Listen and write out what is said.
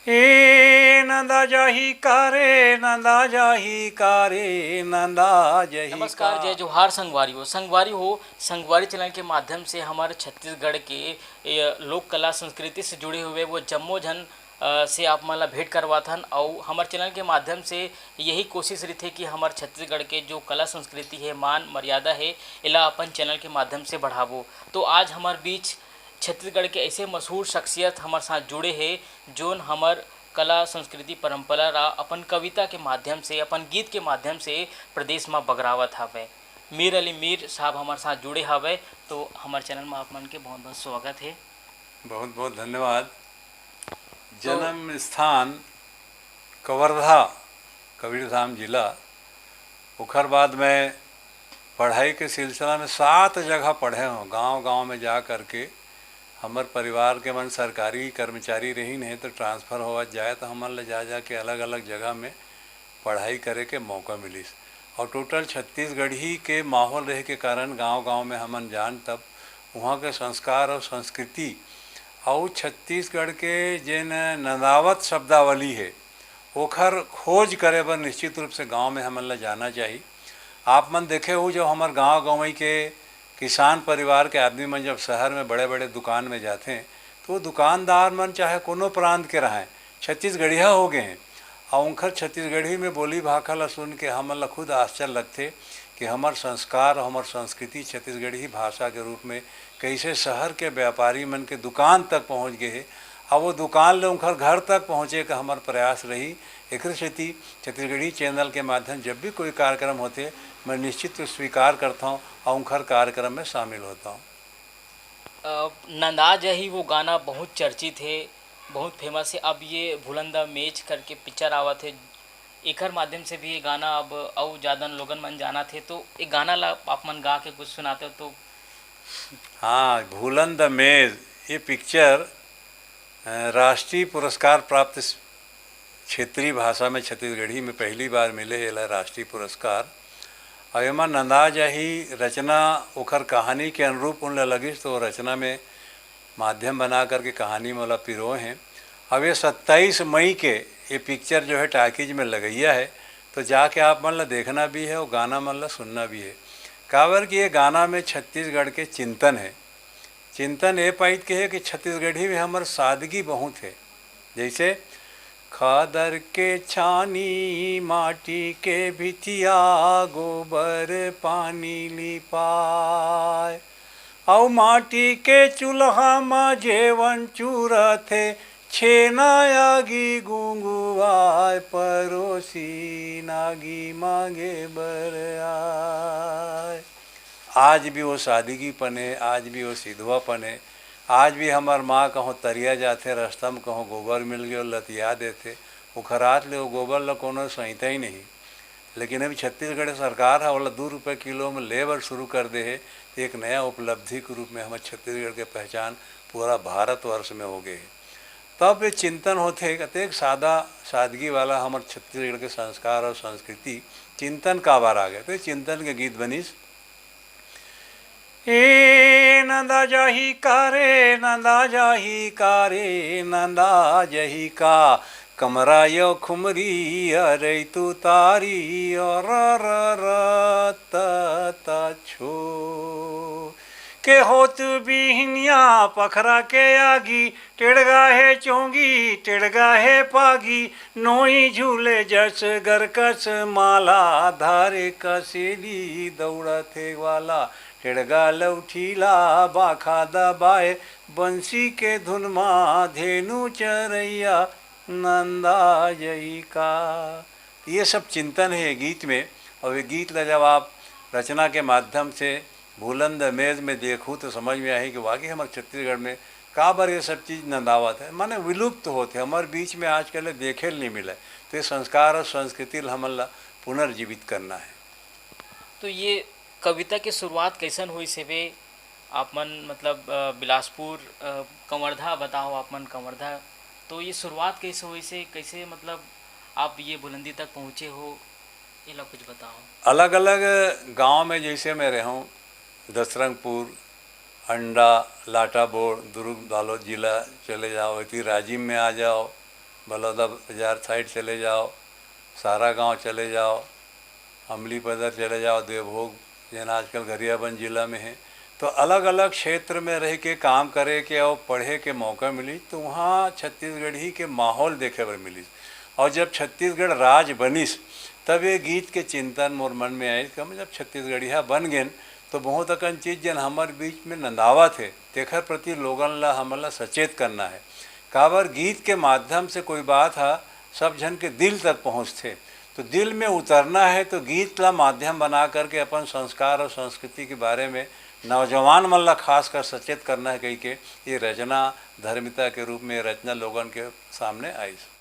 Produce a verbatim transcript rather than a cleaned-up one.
ए नंदा जाही का रे, नंदा जाही का रे, नंदा जाही नमस्कार, का। जय जोहार संगवारी हो। संगवारी हो, संगवारी चैनल के माध्यम से हमर छत्तीसगढ़ के, ए, लोक कला संस्कृति से जुड़े हुए वो जम्मो झन, अ, से आप मन ला भेंट करवाथन। अउ हमर चैनल के माध्यम से यही कोशिश रहिथे कि हमर छत्तीसगढ़ के जो कला संस्कृति हे, मान मर्यादा हे, एला अपन चैनल के माध्यम से बढ़ाबो। तो आज हमर बीच छत्तीसगढ़ के ऐसे मशहूर शख्सियत हमर साथ जुड़े हे, जोन हमर कला संस्कृति परंपरा ला अपन कविता के माध्यम से, अपन गीत के माध्यम से प्रदेश म बगरावत हवय। मीर अली मीर साहब हमर साथ जुड़े हवय, तो हमर चैनल म आप मन के बहुत-बहुत स्वागत हे। बहुत-बहुत धन्यवाद। तो जन्म स्थान कवर्धा, कबीरधाम जिला। ओखर बाद मैं पढ़ाई के सिलसिला में सात जगह पढ़े हों, गांव-गांव में जा करके। हमर परिवार के मन सरकारी कर्मचारी रहिन हे, तो ट्रांसफर होवत जाए, तो हमन ल जा-जा के अलग-अलग जगह में पढ़ाई करे के मौका मिलिस। और टोटल छत्तीसगढ़ी के माहौल रहे के कारण गांव-गांव में हमन जान तब उहाँ के संस्कार और संस्कृति और छत्तीसगढ़ के जेन नंदावत शब्दावली हे, ओखर खोज करे बर निश्चित रूप से गांव में हमन ला जाना चाही। आप मन देखे हो, जब हमर गांव गंवई के किसान परिवार के आदमी मन जब शहर में बड़े-बड़े दुकान में जाथे, तो वो दुकानदार मन चाहे कोनो प्रांत के रहें, छत्तीसगढ़िया हो गए हैं। और उनकर छत्तीसगढ़ी में बोली भाखा ला सुन के हमन ला खुद आश्चर्य लगथे कि हमर संस्कार, हमर संस्कृति छत्तीसगढ़ी भाषा के रूप में कैसे शहर के व्यापारी मन के दुकान तक पहुंच गए हे। अब वो दुकान ले उनकर घर तक पहुंचे का हमर प्रयास रही। एकरे सेती छत्तीसगढ़ी चैनल के माध्यम जब भी कोई कार्यक्रम होथे, मैं निश्चित स्वीकार करता हूँ और उनकर कार्यक्रम में शामिल होता हूँ। अ, नंदा जही वो गाना बहुत चर्चित हे, बहुत फेमस हे। अब ये भूलन द मेज करके पिक्चर आवत हे, एकर माध्यम से भी ये गाना अब अउ ज्यादा लोगन मन जानत हे। तो ये गाना ला आप मन गा के कुछ सुनाते हो तो? हाँ, भूलन द मेज, ये पिक्चर, अ, राष्ट्रीय पुरस्कार प्राप्त क्षेत्रीय भाषा में छत्तीसगढ़ी में पहली बार मिले एला राष्ट्रीय पुरस्कार। और एमा नंदा जाही रचना ओखर कहानी के अनुरूप उन ला लगिस, तो रचना में माध्यम बना करके कहानी में ओला पिरोए हैं। अब ये सत्ताईस मई के ये पिक्चर जो है टाकीज में लगइया है, तो जाके आप मन ला देखना भी है और गाना मन ला सुनना भी है। काबर कि ये गाना में छत्तीसगढ़ के चिंतन है। चिंतन ए पाइत के हे कि छत्तीसगढ़ी में हमर सादगी बहुत हे। जैसे खादर के छानी, माटी के भितिया, गोबर पानी लिपाय, अउ माटी के चूल्हा म जेवन चूरत हे, छेना आगी गुंगुवाय, परोसी नागी मांगे बर आय। आज भी वो सादगीपन हे, आज भी वो सिधवापन हे। आज भी हमर माँ कहूँ तरिया जाथे, रस्ता म कहूँ गोबर मिल गे, लतिया देथे। ओखर हाथ ले वो गोबर ल कोनो सइता ही नहीं। लेकिन अभी छत्तीसगढ़ सरकार ह ओला दू रुपये किलो म ले बर शुरू कर दे हे, तो एक नया उपलब्धि के रूप में हमर छत्तीसगढ़ के पहचान पूरा भारतवर्ष में हो गए हे। तब ये चिंतन होथे, कतेक सादा सादगी वाला हमर छत्तीसगढ़ के संस्कार और संस्कृति चिंतन काबर आ गए, तो ये चिंतन के गीत बनिस। ए नंदा जाही का रे, नंदा जाही का रे, नंदा जाही का। कमरा यो खुमरी अरे तू तारी और र, र, त, त, छो। के होत बिहनिया पखरा के आगी, टेड़गा हे चोंगी, टेड़गा हे पागी, नोई झूले जस गरकस माला, धारे कसेली दौड़त हे वाला, टेड़गा लौठीला बाखा दबाए, बंसी के धुन मा धेनु चरैया नंदा जई का। ये सब चिंतन है ये गीत में, और ये गीत ला जब आप रचना के माध्यम से भूलन द मेज में देखू तो समझ में आही कि वाकई हमर छत्तीसगढ़ में काबर ये सब चीज नंदावत है, माने विलुप्त होत है, हमर बीच में आजकल देखे ल नहीं मिले। तो ये संस्कार और संस्कृति ल हमन ला पुनर्जीवित करना है। तो ये कविता के शुरुआत कैसन होइस हेवे? आप मन मतलब, अ, बिलासपुर, अ, कवर्धा बताओ, आप मन कवर्धा, तो ये शुरुआत कैसे होइस हे, कैसे मतलब आप ये बुलंदी तक पहुँचे हो, ये ला कुछ बताओ। अलग-अलग गांव में जैसे मैं रहूं, दसरंगपुर, अंडा, लाटाबोड़, दुर्ग, बालोद जिला चले जाओ, इति राजिम में आ जाओ, बलौदा बाजार साइड चले जाओ, सारा गांव चले जाओ, अमली पदर चले जाओ, देवभोग, जेन आजकल गरियाबंद जिला में है। तो अलग-अलग क्षेत्र में रह के काम करे के और पढ़े के मौका मिली, तो वहाँ छत्तीसगढ़ी के माहौल देखे बर मिलिस। और जब छत्तीसगढ़ राज बनिस, तब ये गीत के चिंतन मोर मन में आइस कि हम जब छत्तीसगढ़िया बन गेन, तो बहुत अकन चीज जेन हमर बीच में नंदावत हे, तेखर प्रति लोगन ला, हमन ला सचेत करना है। काबर गीत के माध्यम से कोई बात हा सब झन के दिल तक पहुँचथे। तो दिल में उतरना है, तो गीत ला माध्यम बना करके अपन संस्कार और संस्कृति के बारे में नौजवान मन ला खासकर सचेत करना है, कहि के ये रचना धर्मिता के रूप में रचना लोगन के सामने आइस।